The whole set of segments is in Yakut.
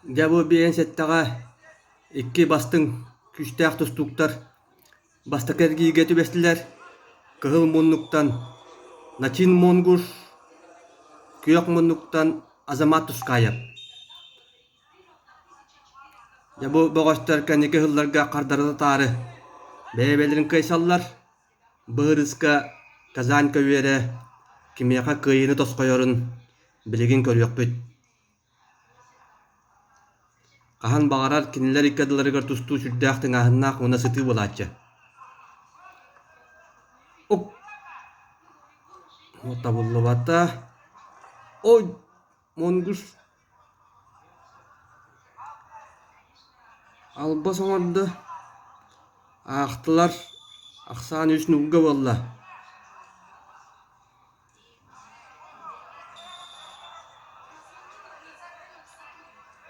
Дьэ бу биээн сэттэҕэ икки бастыҥ күүстээх тустууктар бастакы эргииргэ түбэстилэр. Кыһыл муннуктан Начин Монгуш, күөх муннуктан Азамат Тускаев. Дьэ бу бөҕөстөр кэнники ыһылларга хардарыта-таары бэйэ-бэйэлэрин кыайсаллар. Быһырыска Казань көбүөрэ кимиэхэ кыайыыны тосхойорун билигин көрүөхпүт. Хаһан баҕарар кинилэр икки ардыларыгар тустуу сүрдээх тыҥааһыннаах уонна сытыы буолааччы. Оп! Табыллыбата. Ой! Монгуш Албас оҥордо, аахтылар, ахсаан үс нуурга буолла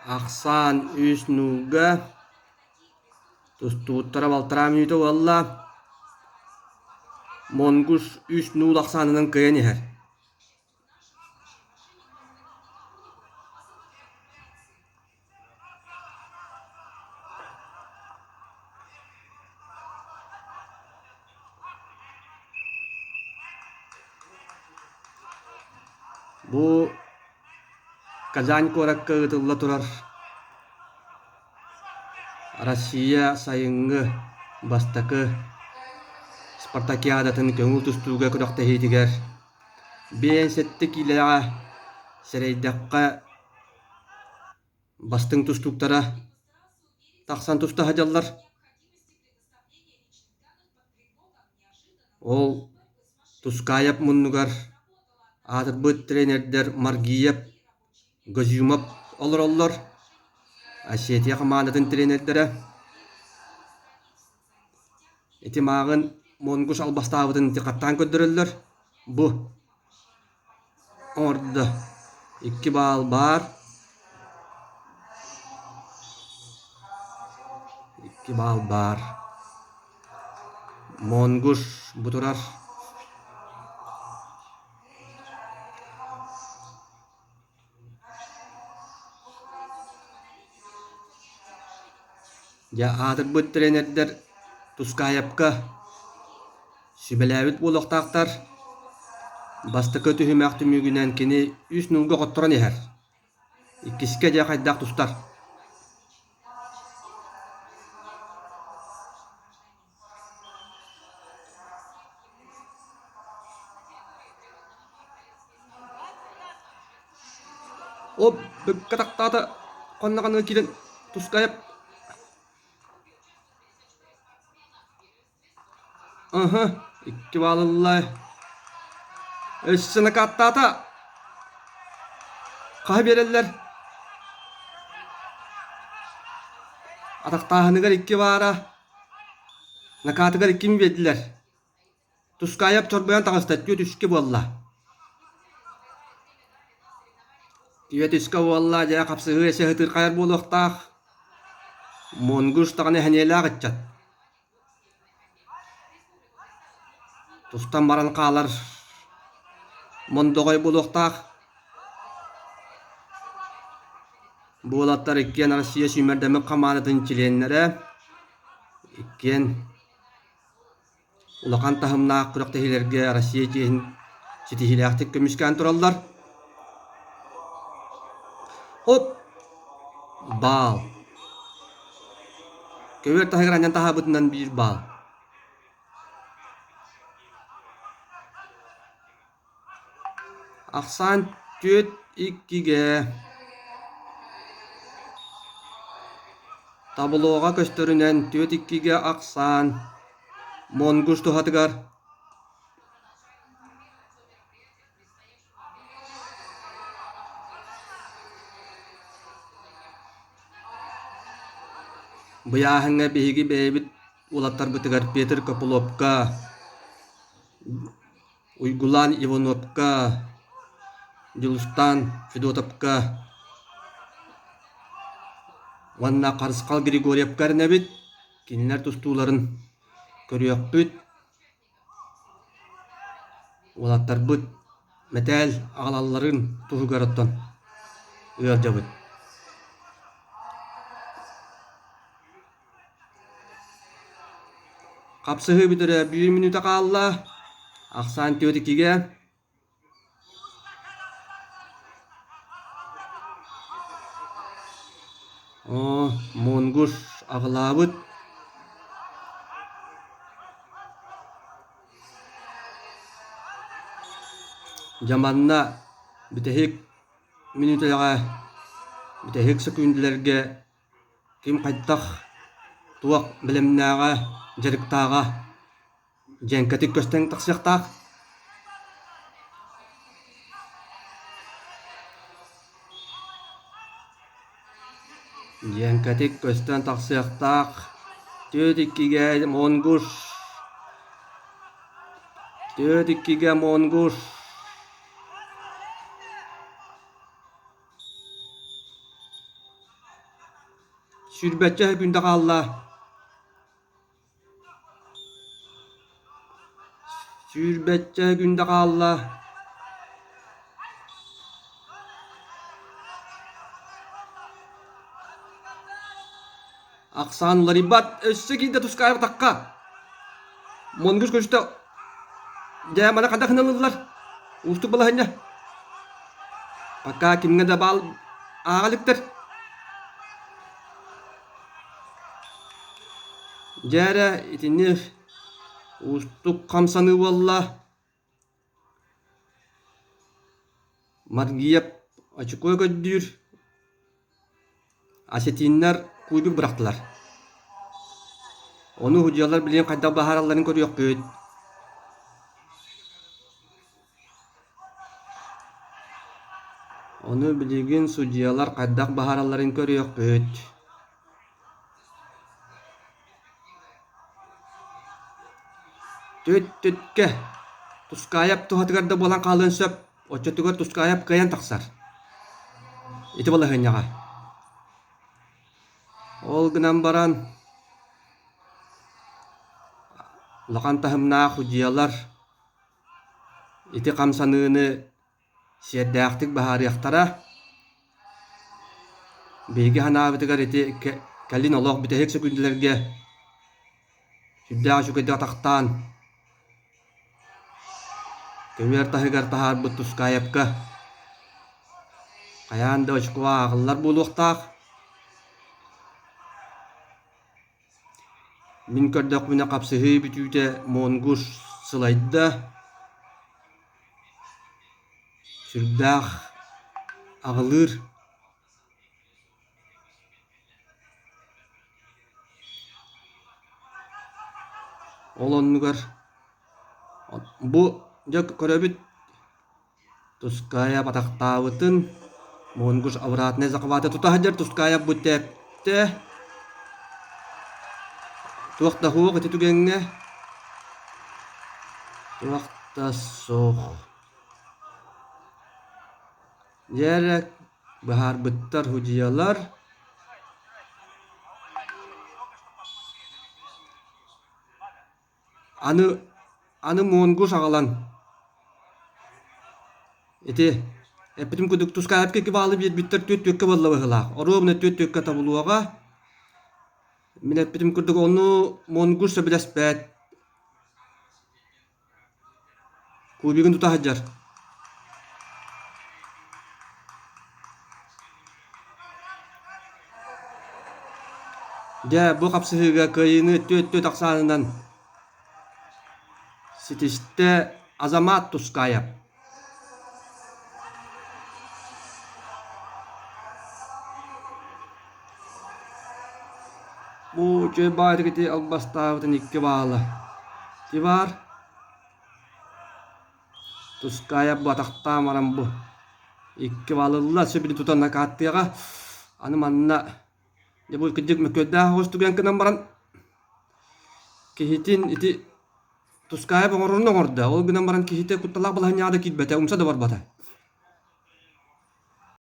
Ахсаан үс нуурга тустубуттара балтараа мүнүүтэ буолла Монгуш үс нуул ахсаанынан кыайан иһэр Бу Казань куоракка ыытылла турар Россия сайыҥҥы бастакы спартакиадатын көҥүл тустууга күрэхтэһиитигэр 57 киилэҕэ сэрэйдэххэ бастыҥ тустууктара тахсан туста сылдьаллар. Ол Тускаев муннугар аатырбыт тренердэр Маргиев, Гозюмов олороллор. Осетия хамаандатын тренердэрэ. Ити мааҕын Монгуш албастаабытын ити хаттаан көрдөрөллөр. Бу оҥордо. Икки баал баар. Икки баал баар. Монгуш бу турар. Дьэ, аатырбыт тренердэр Тускаевка сүбэлээбит буолуохтаахтар. Бастакы түһүмэх түмүгүнэн кини үс нуулга хотторон иһэр. Иккискэ дьэ хайдах тустар? Оп, бүккэ тахтаата, хонноҕунан киирэн тускайап. Аһа, икки баалылла. Өссө накааттаата. Хаһы биэрэллэр? Атахтааһыныгар икки баара. Накаатыгар иккини биэрдилэр. Тускаайап чорбойон таҕыста, түөрт үскэ буолла. Түөрт үскэ буолла, дьэ хапсыһыы эсэ ытырхайар буолуохтаах. Монгуш даҕаны сэниэлээх ыччат. Тустан баран хаалар мондоҕой буолуохтаах. Бу уолаттар иккиэн Россия сүүмэрдэммит хамаандатын чилиэннэрэ. Иккиэн улахан таһымнаах күрэхтэһиилэргэ Россия чиэһин ситиһиилээхтик көмүскээн тураллар. Оп! Баал. Көбүөр таһыгар анньан таһаабытынан биир баал. Ахсаан түөрт иккигэ Таблоҕа көстөрүнэн түөрт иккигэ ахсаан Монгуш туһатыгар Быйааһыҥҥа биһиги бэйэбит уолаттарбытыгар Петр Копыловка Уйгулаан Ивановка, Дьулустаан Федотовка уонна Харысхал Григорьевка эрэнэбит. Кинилэр тустууларын көрүөхпүт. Уолаттарбыт мэтээл аҕалалларын туһугар оттон ыалдьабыт. Хапсыһыы бүтэрэ биир мүнүүтэ хаалла. Ахсаан түөрт иккигэ. Оо, Монгуш аҕылаабыт. Дьэ манна бүтэһик мүнүүтэлэҕэ бүтэһик сөкүүндэлэргэ ким хайдах туох бэлэмнээҕэ, дьарыктааҕа дьэҥкэтик көстөн тахсыахтаах. Дьэҥкэтик көстөн тахсыахтаах. Түөрт иккигэ Монгуш. Түөрт иккигэ Монгуш. Сүүрбэччэ күндэ хаалла. Сүүрбэччэ күндэ хаалла. Ахсаан уларыйбат, өссө киирдэ тускаайбатахха. Монгуш көстө дьэ маны хайдах ылыллар? Уустук балаһыанньа. Пока кимҥэ да баал ааҕа иликтэр. Дьэ эрэ итини уустук хамсаныы буолла. Маргиев очукуо көрдүүр. Осетиннар куйбук бырахтылар. Ону судьуйалар билигин хайдах быһааралларын көрүөхпүт. Ону билигин судьуйалар хайдах быһааралларын көрүөхпүт. Түт-түткэ Тускаайап туһатыгар да буолан хаалыан сөп, оччотугар Тускаайап кыайан тахсар. Ити балаһыанньаҕа. Ол гынан баран улахан таһымнаах судьуйалар ити хамсаныыны сиэрдээхтик быһаарыахтара. Биһиги санаабытыгар ити кэлин олох бүтэһик сөкүүндэлэргэ сүрдээх үчүгэйдик атахтаан көбүөр таһыгар таһаарбыт Тускаевка хайаан да очко ааҕыллар буолуохтаах. Мин көрдөхпүнэ хапсыһыы бүтүүтэ Монгуш сылайда, сүрдээх аҕылыыр. Ол оннугар бу дьэ көрөбүт Тускаайап атахтаабытын, Монгуш обратнай захваты тута сылдьар Тускаайап бу тэптэ. Туох да суох ити түгэҥҥэ. Туох да суох. Дьэ эрэ быһаарбыттар судьуйалар. Аны аны Монгуш аҕалан ити эппитим курдук Тускаевка икки баалы биэрбиттэр түөрт түөккэ буолла быһыылаах. Оруобуна түөрт түөккэ табылуоҕа. Мин эппитим курдук ону Монгуш сөбүлэспэт. Кубигын тута сылдьар. Дьэ, бу хапсыһыыга кыайыыны түөрт-түөрт ахсаанынан ситистэ Азамат Тускаев. Бу үчүгэй баайдык ити албастаабытын икки баала. Ити баар. Тускаайап бу атахтаан баран бу икки балылла сөбүлү тутан накааттыаҕа. Аны манна дьэ бу кырдьык мөккүөрдээх оҕус түгэн гынан баран киһитин ити Тускаайап оҥорорун оҥордо. Ол гынан баран киһитэ кутталаах балаһынньаҕа да киирбэтэ, умса да барбата.